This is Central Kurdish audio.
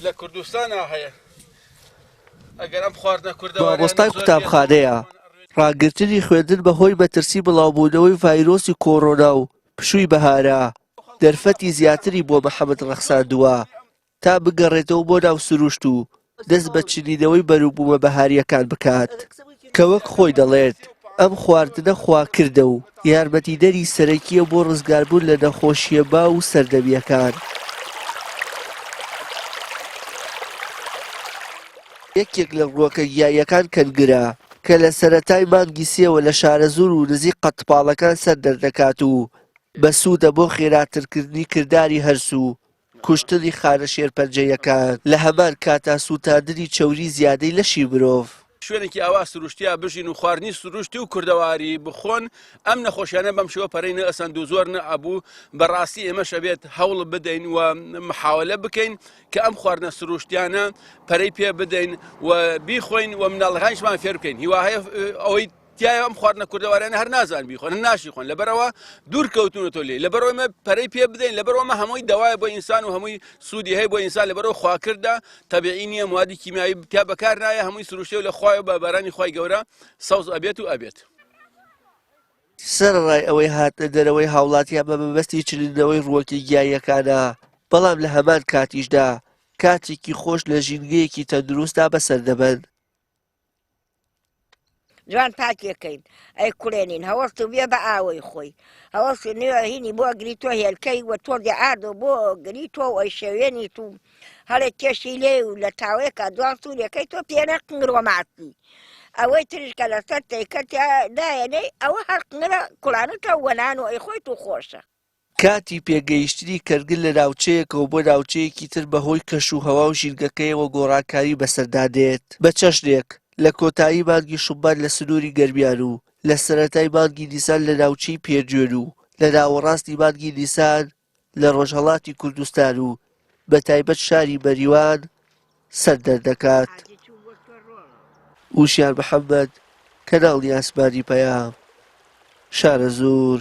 لە کوردستانا هەیە ئەگەر ئەم خواردنە کوردەواریانە مامۆستای زۆر بێت قوتابخانەیە، ڕاگرتنی خوێندن بەهۆی مەترسی بڵاوبوونەوەی ڤایرۆسی کۆرۆنا و پشووی بەهارە، دەرفەتی زیاتری بۆ محەمەد ڕەخساندووە تا بگەڕێتەوە بۆ ناو سروشت و دەست بە چنینەوەی بەروبوومە بەهارییەکان بکات، کە وەک خۆی دەڵێت، ئەم خواردنە خواکردە و یارمەتیدەری سەرەکییە بۆ ڕزگاربوون لە نەخۆشییە باو و سەردەمییەکان. یەکێک لە ڕووەکە گیاییەکان کەنگرە، کە لە سەرەتای مانگی سێوە لە شارەزوور و نزیک قەتپاڵەکان سەر دەردەکات و بەسوودە بۆ خێراترکردنی کرداری هەرس و کوشتنی خانە شێرپەنجەییەکان، لە هەمان کاتا سووتاندنی چەوری زیادەی لەشی مرۆڤ. شوێنێکی ئاوا سروشتیا بژین و خواردنی سروشتی و کوردەواری بخۆن ئەم نەخۆشیانە بەم شێوە پەرەی نەئەسەند و زۆر نەئەبوو بەڕاستی ئێمەش ئەبێت هەوڵ بدەین و محاولە بکەین کە ئەم خواردنە سروشتیانە پەرەی پێ بدەین و بیخۆین و مناڵەکانیشمان فێر بکەین هیوا هەیە ئەوەی تایە ئەم خواردنە کوردەوارانە هەر نازان بیخۆن ناشی خۆن لەبەرەوە دوور کەوتونەتەوە لێ لەبەرەوە ئێمە پەرەی پێ بدەین لەبەرەوە ئەمە هەمووی دەوایە بۆ ئینسان و هەمووی سوودی هەیە بۆ ئینسان لەبەرەوە خواکردە تەبیعی نییە موادی کیمیایی تیا بەکار نایە هەمووی سروشتیە و لە خوایە بە بارانی خوای گەورە سەوز ئەبێت و ئەبێت. سەرەڕای ئەوەی هاتنە دەرەوەی هاوڵاتیان بە مەبەستی چنینەوەی ڕووەکە گیاییەکانە، بەڵام لە هەمان کاتیشدا کاتێکی خۆش لە ژینگەیەکی تەندروستدا بەسەر دەبەن. جوان پاکیەکەین ئەی کوڵێنین هەوەست و بێ بە ئاوەی خۆی هەوەست و نوێ هینی بۆ گری تۆ هێلکەی وە تۆزێ ئاردۆ بۆ گری تۆ ئەی شێوێنی تو هەڵێ کێشی لێ و لە تاوەیەکە دوان سوورەکەی تۆ پێنە قنگرۆ ماسی ئەوەی تریش کە لەسەر تێکە دایەنەی ئەوە هەر قنگرە کوڵانەتە وەنان و ئەی خۆی تو خۆشە. کاتی پێگەیشتنی کەرگل لە ناوچەیەکەوە بۆ ناوچەیەکی تر بەهۆی کەش و هەوا و ژینگەکەیەوە گۆڕانکاری بەسەردا دێت، بە چەشنێک لە کۆتایی مانگی شوبات لە سنووری گەرمیان و لە سەرەتای مانگی نیسان لە ناوچەی پێنجوێن و لە ناوەڕاستی مانگی نیسان لە ڕۆژهەڵاتی کوردستان و بەتایبەت شاری مەریوان سەر دەردەکات. وشیار محەمەد، کەناڵی ئاسمانی پەیام، شارەزوور.